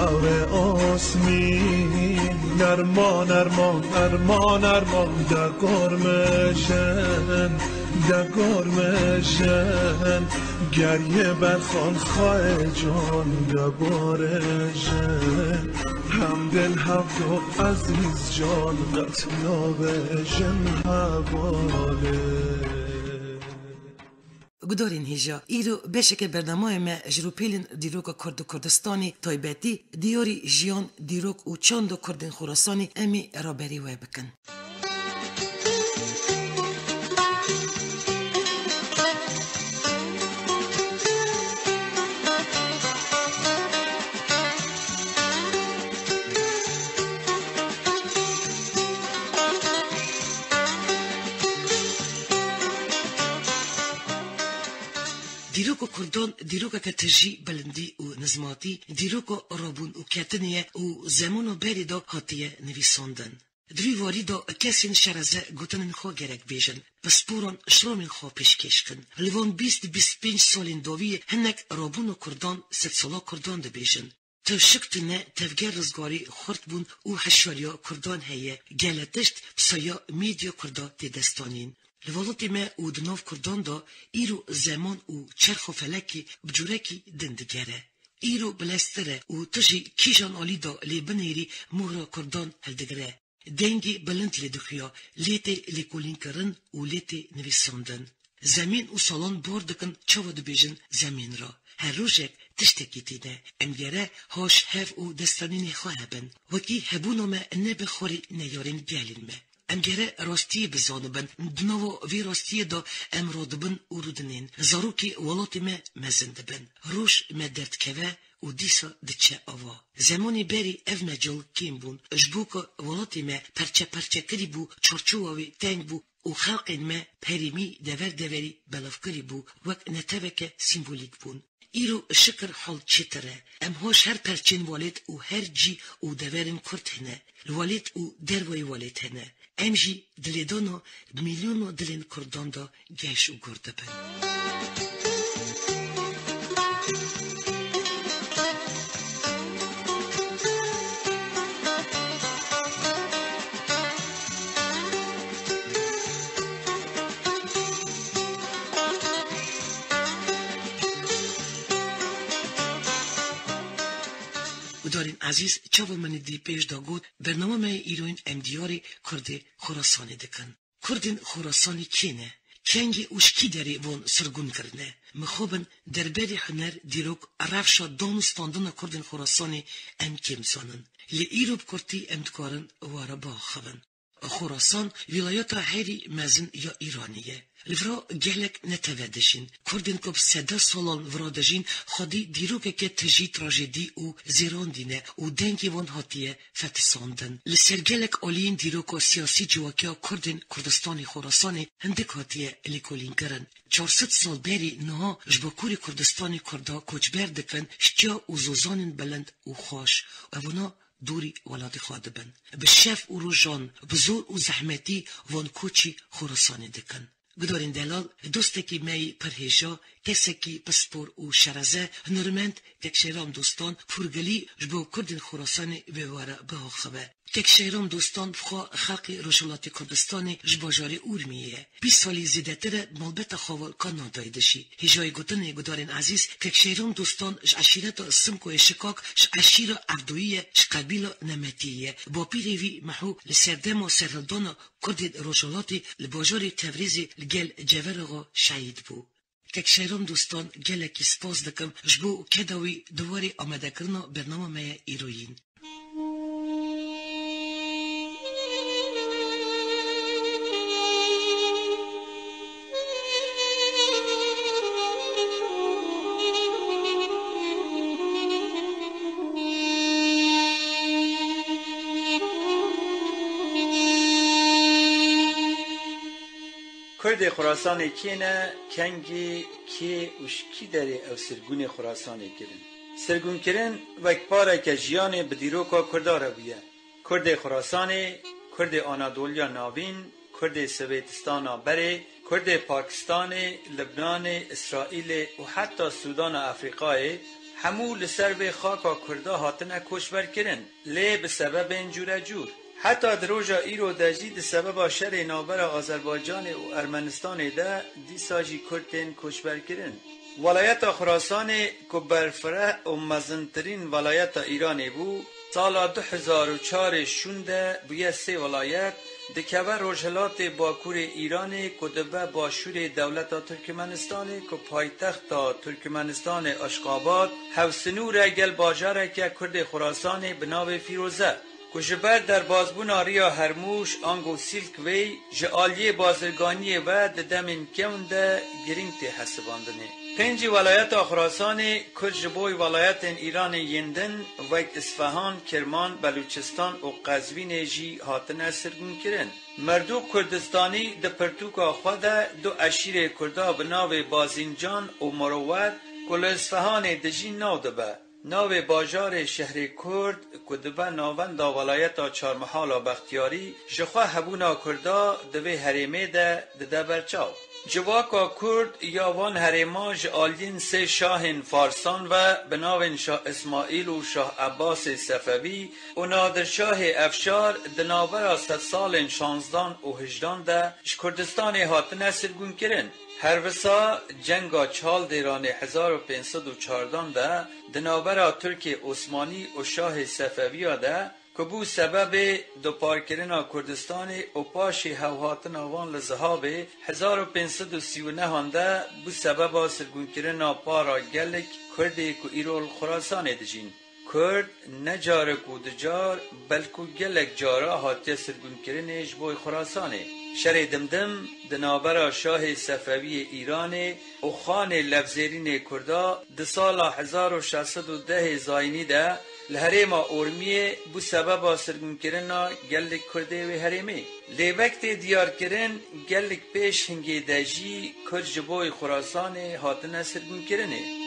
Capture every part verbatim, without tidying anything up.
Ave osmîn, erman, erman, erman, erman, de gormeşen, de gormeşen, geriye berxan xaye can, de barejin, hem dil hem do ezîz can, qet nabejin hevale. Gudarên hêja, îro beşeke bernameyê me ji rûpêlên dîroka Kurd û Kurdistanê taybetî diyarî jiyan, dîrok û çanda Kurdên Xorasanê em ê raberî we bikin. Dîroka Kurdan dîrokeke tijî bilindî û nizmatî, dîroka rabûn û ketinê ye û zemana berê de hatiye nivîsandin. Di vî warî de kesên şereze gotinên xwe gerek bêjin, pisporan şironên xwe pêşkêş kin. Li van bîst bîst pênc salên dawî hinek rabûna Kurdan sedsala Kurdan dibêjin. Tewşik tune, tevger rizgarî xurt bûn û hişyariya Kurdan heye, gele tişt bi saya medya Kurda tê destanîn. Li welatê me û di nav Kurdan de îro zeman û çerxa felekê bi cûrekî din digere. Îro bileztir e û tu jî kîjan alî de lê binêrî, mohra Kurdan hildigire. Dengê bilind lê dixuya, lê tê lêkolînkirin û lê tê nivîsandin. Zemîn û salon bor dikin, çawa dibêjin zemîn re. Her rojek tiştekî tîne. Em gere haş hev û destanînê xwe hebin. Wekî hebûna me nebe xwarê neyarên gelên me. Em gere rastiyê bizanibin. Di nava vê rastiyê de em radibin û rûdinên. Zarokê welatê me mezin dibin. Roj me derdikeve û dîsa diçe ava. Zemanê berî ev mecal kêm bûn. Ji bo ku welatê me perçe perçe kirî bû, çarçowa wê teng bû û xelqên me perî mî dever deverî belavkirî bû, wek neteweke sîmbolîk bûn. Îro şikir hal çêtir e. Em haş her perçên welêt û her cî û deverên Kurd hene. Li welêt û dervayî welêt hene. Em jî di lêdana milyona dilên Kurdan de geş û gur dibin. Gudarên ezîz, çawa min dî pêş de got, bernama me yê îroyîn em diyarê Kurdê Xorasanê dikin. Kurdên Xorasanê kê ne? Kengê û ji kî derê van sirgûn kirine? Mixabin derberî huner, dîrok, rewşa dan û standina Kurdên Xorasanê em kêm zanin. Lê îro bi kurtî em dikarin were biaxivin. Xorasan wîlayeta herî mezin ya Îranê ye. Li vira gelek neteve dijîn. Kurdên ku bi sede salan vira dijîn, xwedî dîrokeke tijî trajedî û zêrandî ne û dengê wan hatiye fetisandin. Li ser gelek aliyên dîroka siyasî ciwakiya Kurdên Kurdistanê Xorasanê hindik hatiye lêkolînkirin. Çar sed sal berî niha ji Bakurê Kurdistanê Kurda koçber dikin, ştiya û zozanên bilind û xweş, evana dorî welatê xwe dibin. Bi şev û rojan, bi zor û zehmetî van koçî Xorasanê dikin. Gudarên delal, dostekî me yî pir hêja, kesekî pispor û şereze, hunermend, Kek Şeyram Dostan, pûrgilî ji bo Kurdên Xorasanê vê were biaxive. Kek Şeyram Dostan bi xwe xelkê Rojhilatê Kurdistanê ji bajarê Urmiyê ye. Bîst salî zêdetir e malbeta xwe wan Kanadayê dijî. Hêjayî gotinê gudarên ezîz, Kek Şeyram Dostan ji eşîreta Simkoyê Şikak, ji eşîra Evdoyî ye, ji qebîla Nemetiyê ye. Bapîrê wî Meho li serdema serhildana Kurdên Rojhilatê li bajarê Tevrêzê li gel Ceveraxa şehîd bû. Kek Şeyran Dostan, gelekî spas dikim ji bo keda wî di warê amadekirina bernama me ye îroyîn. Kurdê Xurasanê kê ne, kengî, kê û ji kî derê ew sirgûnê Xurasanê kirin? Sirgûnkirin wek pareke jiyanê bi dîroka Kurda re bûye. Kurdê Xurasanê, Kurdê Anadoliya Navîn, Kurdê Swêtistana Berê, Kurdê Pakistanê, Libnanê, Îsraîlê û heta Sûdana Efrîqayê Hemû li ser vê xaka Kurda hatine koçberkirin, lê bi sebebên curecûr. Heta di roja îro de jî di sebeba şerê navbera Azerbaycanê û Ermenistanê de dîsa jî Kurd tên koçberkirin. Welayeta Xurasanê ku berfireh û mezintirîn welayeta Îranê bû, sala du hezar û çarê şûnde bûye sê welayet, dikeve rojhilatê bakurê Îranê ku dibe başûrê dewleta Tirkmenistanê ku paytexta Tirkmenistanê Aşxabad hevsinûr e gel bajareke Kurdê Xurasanê bi navê Fîroze, ku ji ber derbazbûna Riya Hermûş ango Silk Way ji aliyê bazirganiyê ve di demên kevn de girîng tê hesibandinê. Pêncî welayeta Xurasanê Kurd ji bo welayetên Îranê yên din wek Isfahan, Kirman, Belûçistan û Qezvînê jî hatine sirgûnkirin. Merdûk Kurdistanî di pirtûka xwe de du eşîrê Kurda bi navê Bazîncan û Morower ku li Isfahanê dijîn nav dibe. Navê bajarê şehrê Kurd ku dibe navenda welayeta Çarmihala Bextiyarî, ji xwe hebûna Kurda di vê herêmê de dide berçav. Civaka Kurd ya van herêman ji aliyên sê şahên Farsan ve bi navên Şah Îsmaîl û Şah Ebbasê Sefewî û Nadirşahê Efşar di navbera sedsalên şanzdan û hijdan de ji Kurdistanê hatine sirgûnkirin. Her wisa cenga Çaldêranê hezar û pênc sed û çardan de di navbera Tirkê Osmanî û Şahê Sefewiya de ku bû sebebê duparkirina Kurdistanê û paşê hewhatina wan li Zihabê hezar û pênc sed û sî û nehan de bû sebeba sirgûnkirina para gelek Kurdê ku îro li Xurasanê dijîn. Kurd ne carek û du car, belkû gelek cara hatiye sirgûnkirinê ji bo Xurasanê. Şerê Dimdim di navbera şahê Sefewiyê Îranê û xanê levzêrînê Kurda di sala hezar û şeş sed û dehê zayînî de li herêma Ormiyê bû sebeba sirgûnkirina gelek Kurdê wê herêmê. Lê wek tê diyarkirin, gelek pêş hingê de jî Kurd ji bo Xurasanê hatine sirgûnkirinê.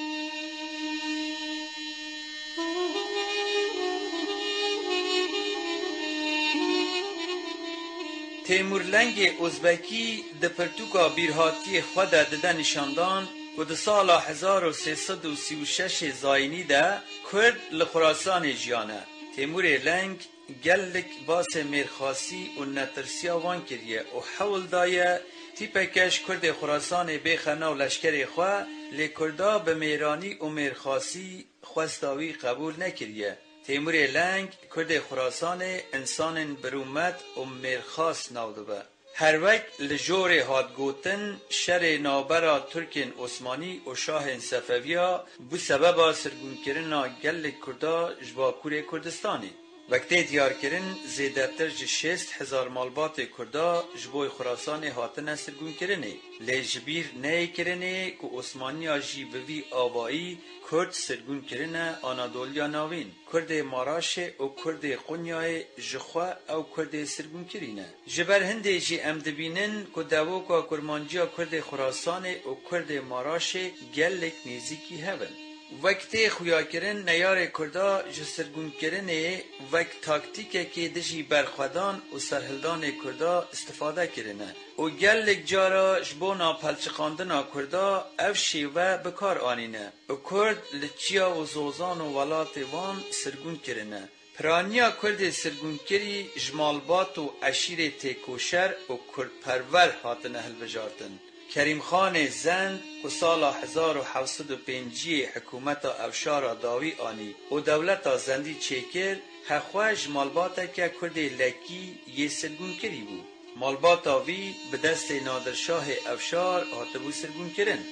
Têmûr Lengê Ozbekî di pirtûka bîrhatiyê xwe de dide nîşandan ku di sala hezar û sê sed û sî û şeşê zayînî de Kurd li Xurasanê jiyane. Têmûrê Leng gelek basê mêrxasî û netirsiya wan kiriye û hewl daye tîpeke ji Kurdê Xurasanê bêxe nav leşkerê xwe, lê Kurda bi mêranî û mêrxasî xwesta wî qebûl nekiriye. Têmûrê Leng Kurdê Xurasanê însanên birûmet û mêrxas nav dibe. Her wek li jorê hat gotin, şerê navbera Tirkên Osmanî û şahên Sefeviya bû sebeba sirgûnkirina gelek Kurda ji Bakurê Kurdistanê. Wek tê diyarkirin, zêdetir ji şêst hezar malbatê Kurda ji bo Xurasanê hatine sirgûnkirinê. Lê ji bîr neyê kirinê ku Osmaniya jî bi vî avayî Kurd sirgûn kirine Anadoliya Navîn. Kurdê Maraşê û Kurdê Qunyayê ji xwe ew Kurdê sirgûnkirî ne. Ji ber hindê jî em dibînin ku devoka kurmanciya Kurdê Xurasanê û Kurdê Maraşê gelek nêzîkî hev in. Wek tê xuyakirin, neyarê Kurda ji sirgûnkirinê wek taktîkekê dijî berxwedan û serhildanê Kurda istifade kirine û gelek cara ji bona pelçiqandina Kurda ev şêwe bi kar anîne û Kurd li çiya û zozan û welatê wan sirgûn kirine. Piraniya Kurdê sirgûnkirî ji malbat û eşîrê têkoşer û kurdperwer hatine hilbijartin. Kerîmxanê Zend ku sala hezar û heft sed û pênciyê hikûmeta Evşara dawî anî û dewleta Zendî çêkir, hexwe ji malbateke Kurdê Lekî yê sirgûnkirî bû. Malbata vî bi destê Nadir Şahê Evşar hatibû sirgûnkirin.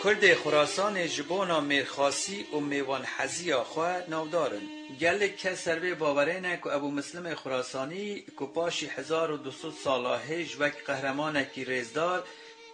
Kurdê Xurasanê ji bona mêrxasî û mêwanheziya xwe navdar in. Gelek kes ser vê bawerê ne ku Ebû Mislimê Xurasanî ku paşî hezar û du sed sala hêj wek qehremanekî rêzdar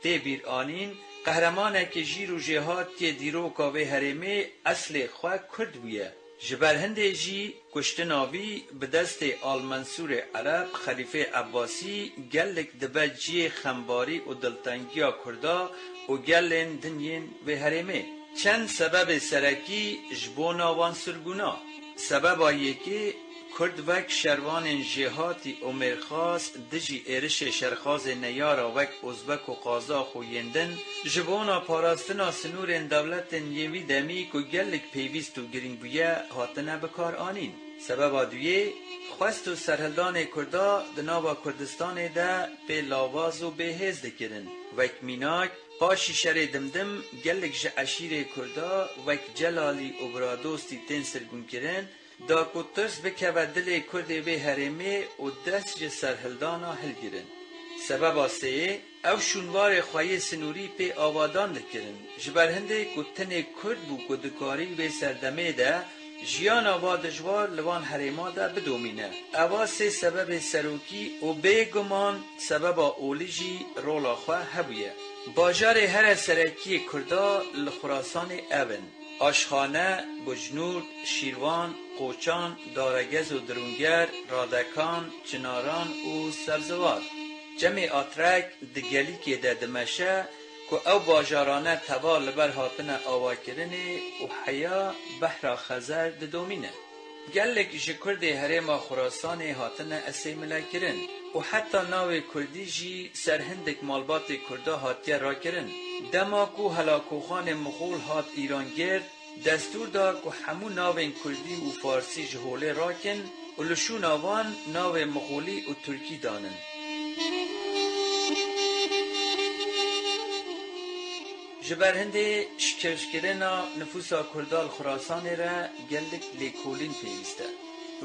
tê bîranîn, qehremanekî jîr û jêhatiyê dîroka vê herêmê eslê xwe Kurd bûye. Ji ber hindê jî kuştina vî bi destê Al Mensûrê Ereb, Xelîfê Ebbasî, gelek dibe cihê xembarî û diltengiya Kurda û gelên din yên vê herêmê. Çend sebebê serekî ji bona wan sirgûna. Sebeba yekê Kurd wek şervanên jêhatî û mêrxas dijî êrişê şerxazê neyara wek Ozbek û Qazax û yên din, ji bona parastina sinûrên dewletên yên vî demî ku gelek pêwîst û girîng bûye, hatine bikaranîn. Sebeba duyê, xwest û serhildanê Kurda di nava Kurdistanê de pê lawaz û bêhêz dikirin. Wek mînak, paşî şerê Dimdim gelek ji eşîrê Kurda wek Celalî û Biradostî tên sirgûnkirin, da ku tirs bikeve dilê Kurdê vê herêmê û dest ji serhildana hilgirin. Sebeba sêyê, ew şûnwarê xweyê sinûrî pê avadan dikirin, ji ber hindê ku tenê Kurd bû ku dikarî vê serdemê de jiyana va dijwar li van herêma de bidomîne. Eva sê sebebê serokî û bêguman sebeba olî jî rola xwe hebûye. Bajarê here serekiyê Kurda li Xurasanê ev in. Aşxane, Bucnûr, Şîrvan, Qoçan, Daregez û Dirûnger, Radekan, Çinaran û Sebzivar. Çemê Atrek di gelîkê de dimeşe ku ew bajarane teva li ber hatine avakirinê û heya Behra Xezer didomîne. Gelek ji Kurdê herêma Xurasanê hatine esêmilekirin û heta navê Kurdî jî ser hindik malbatê Kurda hatiye rakirin. Dema ku helakoxanê Mixol hat Îran gird, destûr da ku hemû navên Kurdî û Farsî ji holê rakin û li şûna wan navê Mixolî û Tirkî danin. Ji ber hindê şikewşkirina nifûsa Kurda li Xurasanê re gelek lêkolîn pêwîst e.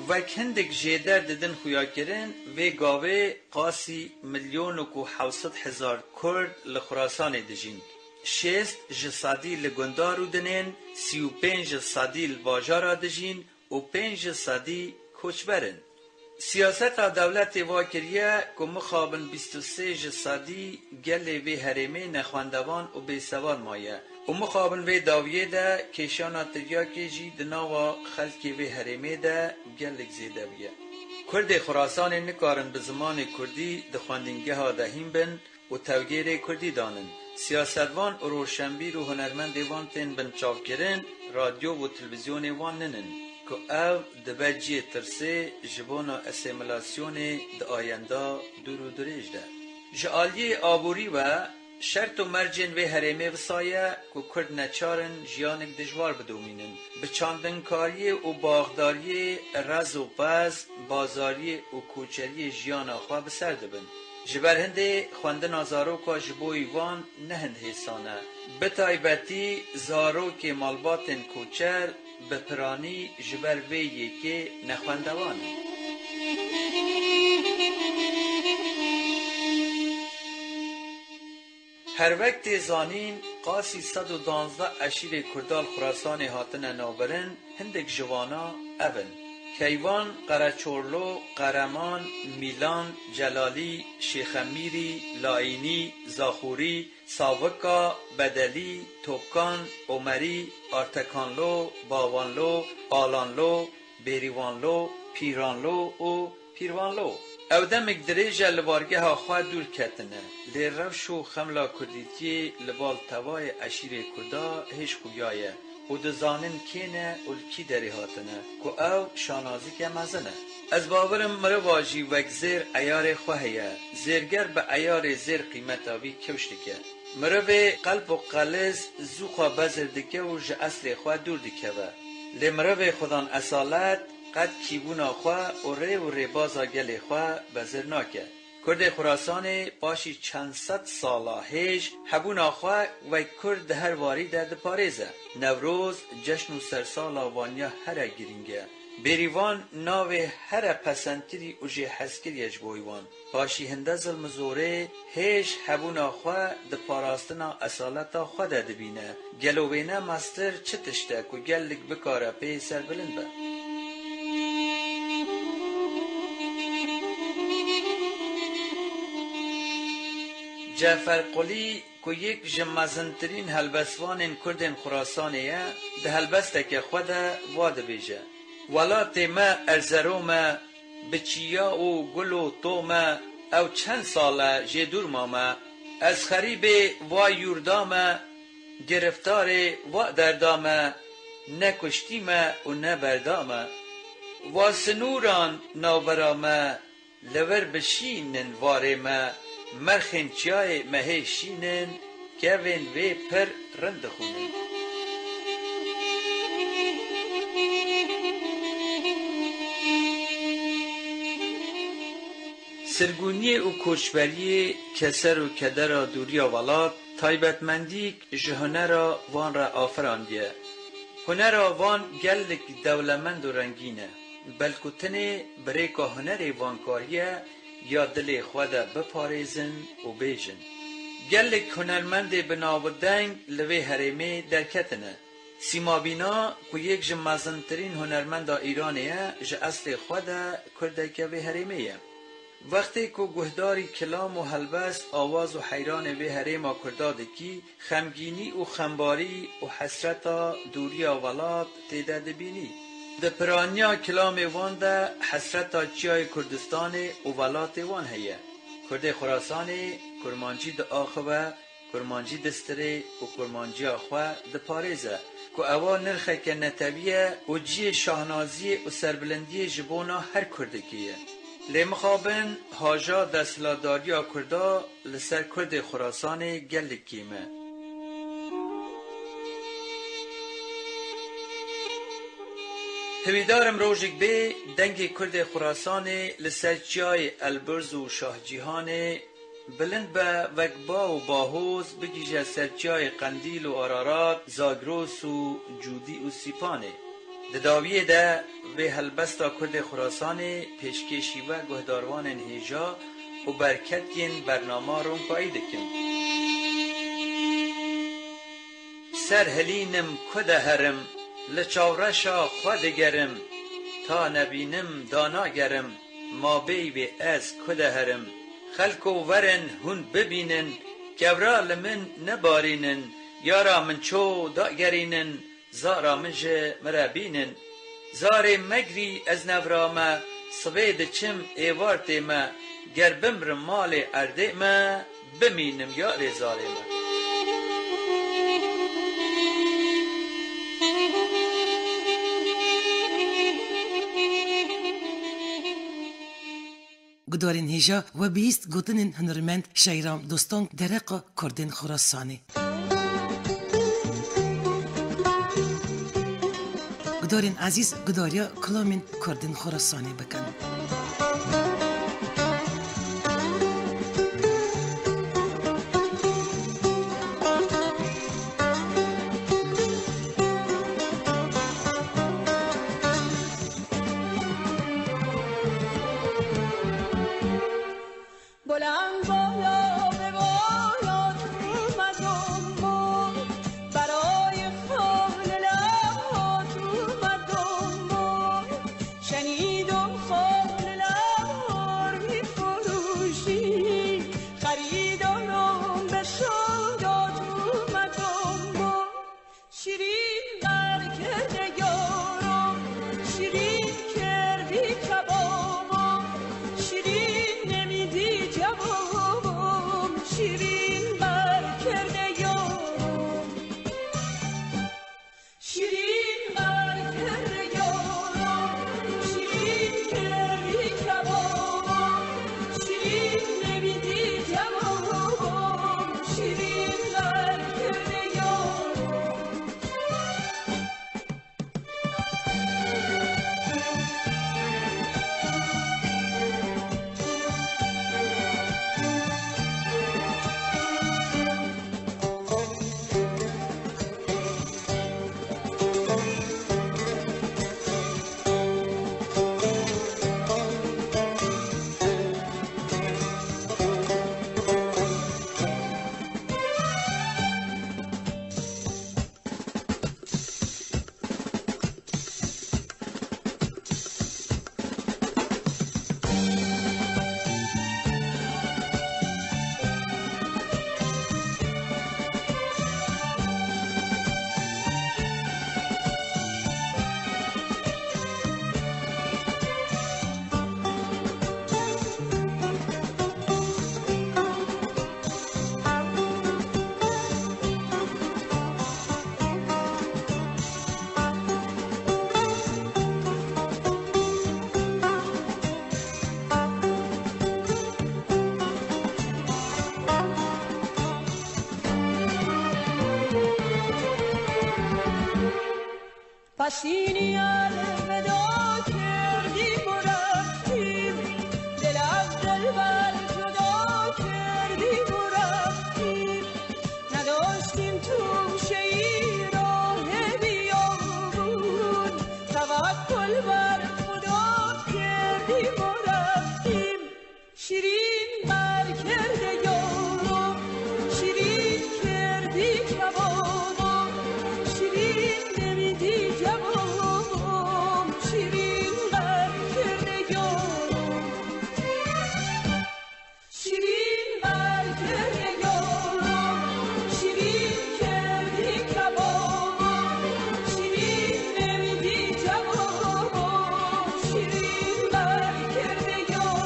Wek hindik jêder didin xuyakirin, vê gavê qasî milyon û ku hewt sed hezar Kurd li Xurasanê dijîn. Şêst ji sedî li gundar û dinên, sî û pênc ji sedî li bajara dijîn û pênc ji sedî koçber in. Siyaseta dewletê va kiriye ku mixabin bîst û sê ji sedî gelê vê herêmê nexwendevan û bêsewad maye û mixabin vê dawiyê de kêşana tiryakê jî di nava xelkê vê herêmê de gelek zêde bûye. Kurdê Xurasanê nikarin bi zimanê kurdî di xwendîngeha de hîn bin û tevgêrê kurdî danin. Siyasetvan û roşenbîr û hunermendê wan tên binçavkirin, radyo û televîzyonê wan ninin, ku ev dibe cihê tirsê ji bona asîmîlasyonê di ayenda dûr û dirêj de. Ji aliyê aborî ve, şert û mercên vê herêmê wisa ye ku Kurd neçar in jiyanek dijwar bidomînin. Bi çandinkariyê û baxdariyê rez û pez, bazariyê û koçeriyê jiyana xwe bi ser dibin. Ji ber hindê xwendina zaroka ji bo wan ne hind hêsan e. Bi taybetî zarokê malbatên koçer bi piranî ji ber vê yekê nexwendevan in. Her wek tê zanîn, qasî sed û duwazdeh eşîrê Kurda li Xurasanê hatine navbirin, hindek ji wana ev in: Keyvan, Qereçorlo, Qereman, Mîlan, Celalî, Şêxemîrî, Laînî, Zaxûrî, Savika, Bedelî, Topkan, Omerî, Artekanlo, Bawanlo, Alanlo, Bêrîwanlo, Pîranlo û Pîrvanlo. Ew demik dirêj e li bargeha xwe dûr ketine, lê rewş û xemla kurdîtiyê li bal tevayê eşîrê Kurda hêj xuya ye û dizanin kê ne û li kî derê hatine, ku ew şanazîke mezin e. Ez bawer im mirova jî wek zêr eyarê xwe heye. Zêrger bi eyarê zêr qîmeta wî kewş dike. Mirovê qelb û qeliz zû xwe bezir dike û ji eslê xwe dûr dikeve. Lê mirovê xwedan esalet qet kîbûna xwe û rê û rêbaza gelê xwe bezir nake. Kurdê Xurasanê paşî çend sed sala hêj hebûna xwe wek Kurd di her warî de diparêze. Newroz, ceşn û sersala wan ya here girîng e. Bêrîvan navê here pesendkirî û jêhezkirî ye ji bo wan. Paşî hinde zilm û zorê, hêj hebûna xwe di parastina esaleta xwe de dibîne. Gelo wêne mestir çi tişt e ku gelek bikare pê serbilind be? Cefer Qulî, ku yek ji mezintirîn helbestvanên Kurdên Xurasanê ye, di helbesteke xwe de wa dibêje: Welatê me Erzerom e, bi çiya û gul û tom e, ew çend sal e jê dûr mame. Ez xerîbê va yûrda me, giriftarê va derda me, ne kuştî me û ne berda me. Va sinûran navbera me, li vir bişînin varê me, merxên çiyayê me hê şîn in, kevên vê pir rind dixwînin. Sirgûniyê û koçberiyê keser û kedera dûriya welat, taybetmendîk ji hunera van re afirandiye. Hunera van gelek dewlemend û rengîn e. Belku tenê bi rêka hunerê van kariye ya dilê xwe de biparêzin û bêjin. Gelek hunermendê bi navdeng li vê herêmê derketine. Sîmabîna ku yek ji mezintirîn hunermenda Îranê ye, ji eslê xwe de kurdeke vê herêmê ye. Wextê ku guhdarî kilam û helbest, awaz û heyranê vê herêma kurda dikî, xemgînî û xembarî û hesreta dûriya welat tê de dibînî. Di piraniya kilamê wan de hesreta çiyayê Kurdistanê û welatê wan heye. Kurdê Xurasanê kurmancî diaxive, kurmancî distirê û kurmanciya xwe diparêze, ku ewa nirxeke netewî ye û cihê şahnaziyê û serbilindiyê ji bona her kurdekî ye. Lê mixabin haja desthilatdariya kurda li ser kurdê Xurasanê gelek kêm e. Hêvîdar im rojek bê dengê kurdê Xurasanê li ser çiyayê Elburz û Şahcîhanê bilind be, wek ba û bahoz bigihîje ser çiyayê Qendîl û Ararat, Zagros û Cûdî û Sîpanê. Di dawiyê de vê helbesta kurdê Xurasanê pêşkêşî we guhdarvanên hêja û berket yên bernama Rompayî dikim. Ser hilînim ku de herim, li çavreşa xwe digerim, ta nebînim danagerim, ma bêyî wê ez ku de herim. Xelko werin hûn bibînin, kevra li min nebarînin, yara min ço dagerînin, zara min ji min re bînin. Zarê megirî ez nevrame, sibê diçim êvar tê me, ger bimrim malê erdê me, bimînim yarê zarê me. Gudarên hêja we bihîst gotinên hunermend Şeyram Dostong, dereqa Kurdên Xurasanê. Gudarên ezîz, gudariya kulamên Kurdên Xurasanê bikin. بلند بالا به بالا اومد دنبال، برای خانه لبات اومد دنبال. شنیدم خانه Şînî elveda kerdî ku reftîm, dil ez dilber cuda kerdî ku reftîm. Nedoştîm tu şehîd û hêvî yol bûn, teva ku li ber Xuda kerdî ku reftîm. Şîrîn ber kerde yolo, şîrîn kerdî kebabo, şîrîn demîdî cebabo, şîrîn ber kerde yolo. Şîrîn ber kerde yolo, şîrîn kerdî kebabo, şîrîn demîdî cebabo, şîrîn ber kerde yolo.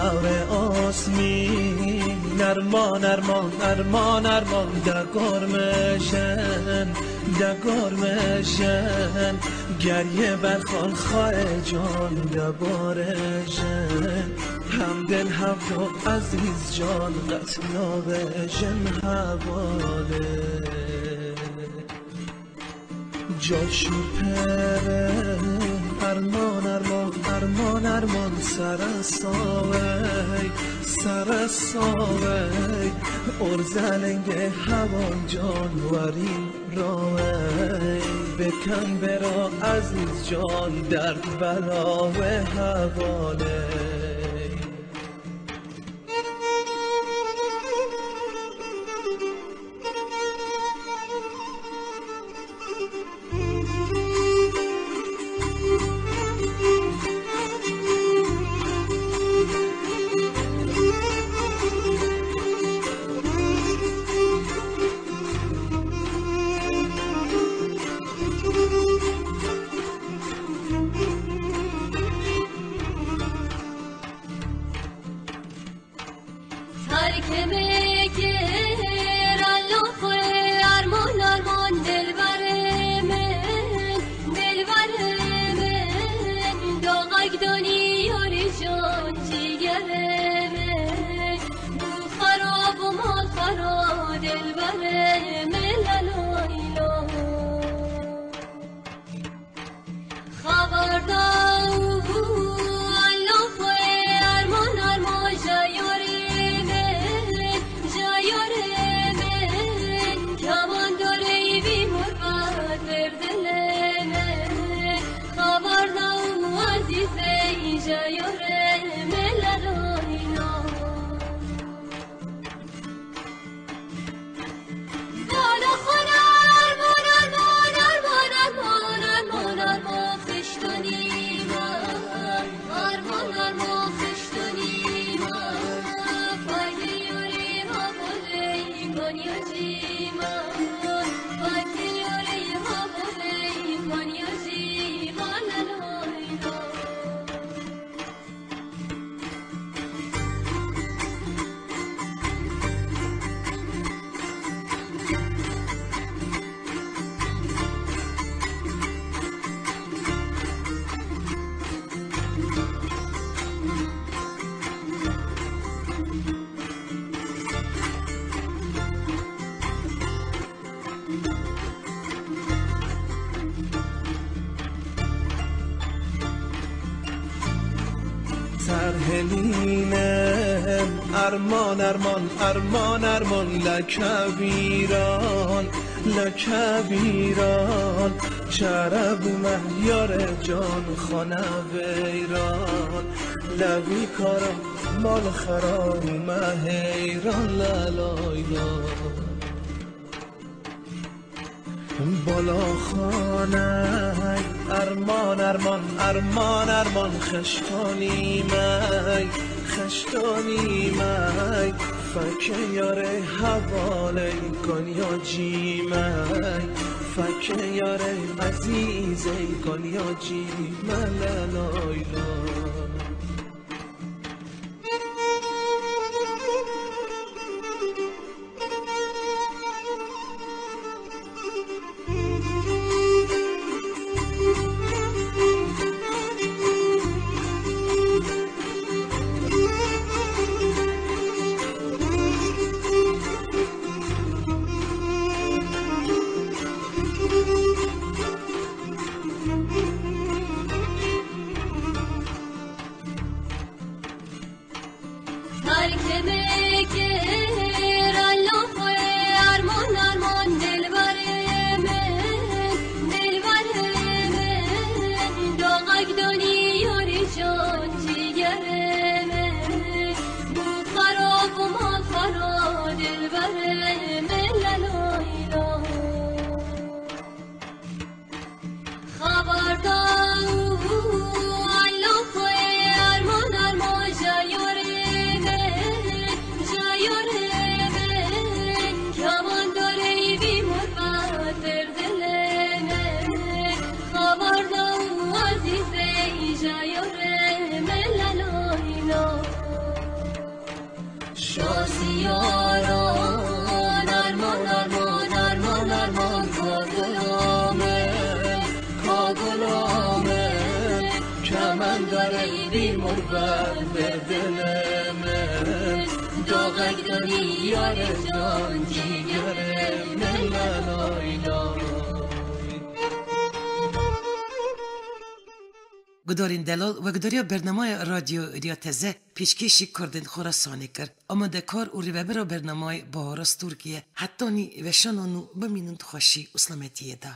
Awe osmî nerman, nerman, nerman, nerman, de gormeşen, de gormeşen, geriye berxan xaye can, de boreşen, hem dil hem do ezîz can, qet nabejin hevale. Coş û pere, erman, erman, erman, erman, sere sawey, sere sawey, orzelengê hewan can werîn rawey, bikin bera ezîz can, derd bela wê hevaley. Terkê me kir, Elo xwe, arman, arman, dilberê min, dilberê min, doxek donî yorî jon cîgerê min, bû xero, bû mal xero, dilberê min, lelo, elo. Xeberda û elo xwe, arman, arman, jayarê min, jayarê min, keman dorê vî murvat bir dilê min. Xeberda û ezîzê, jayarê min, lelo, elo. Serhelîne, erman, erman, erman, erman, leke vîran, لکه بیران چره بومه یار جان خانه ویران لوی کارا مال خراب بومه حیران لالای لای. بالاخانه ارمان ارمان ارمان ارمان خشتانی می خشتانی می فکه یاره حواله کنیا جی می فکه یاره عزیزه کنیا جی می لالای لای. Her kemekê ralo xwe arman arman dilberê min, dilberê min. Doxek donî yorî can cîgerê min. Bû xero bû ma xero dilberê min laloy loy. Xeberda û alo xwe arman arman jayore me, jayore me. Keman dorey bî murva tir dilê me. Xeberda û azîzey jayore me laloy loy. Şaziyaran arman arman arman arman kagulame, kagulame. Kemendarey bî murve derdine me. Doxek danî yare can cîgere me lay lay. Gudarên delal, wekdariya bernamaya Radyo Riya Teze pêşkêşî Kurdên Xorasanê kir. Amadekar û rêvebira bernameyê Bahar Asturkî ye. Hetanî weşanan û bimînin di xweşî û selametiyê de.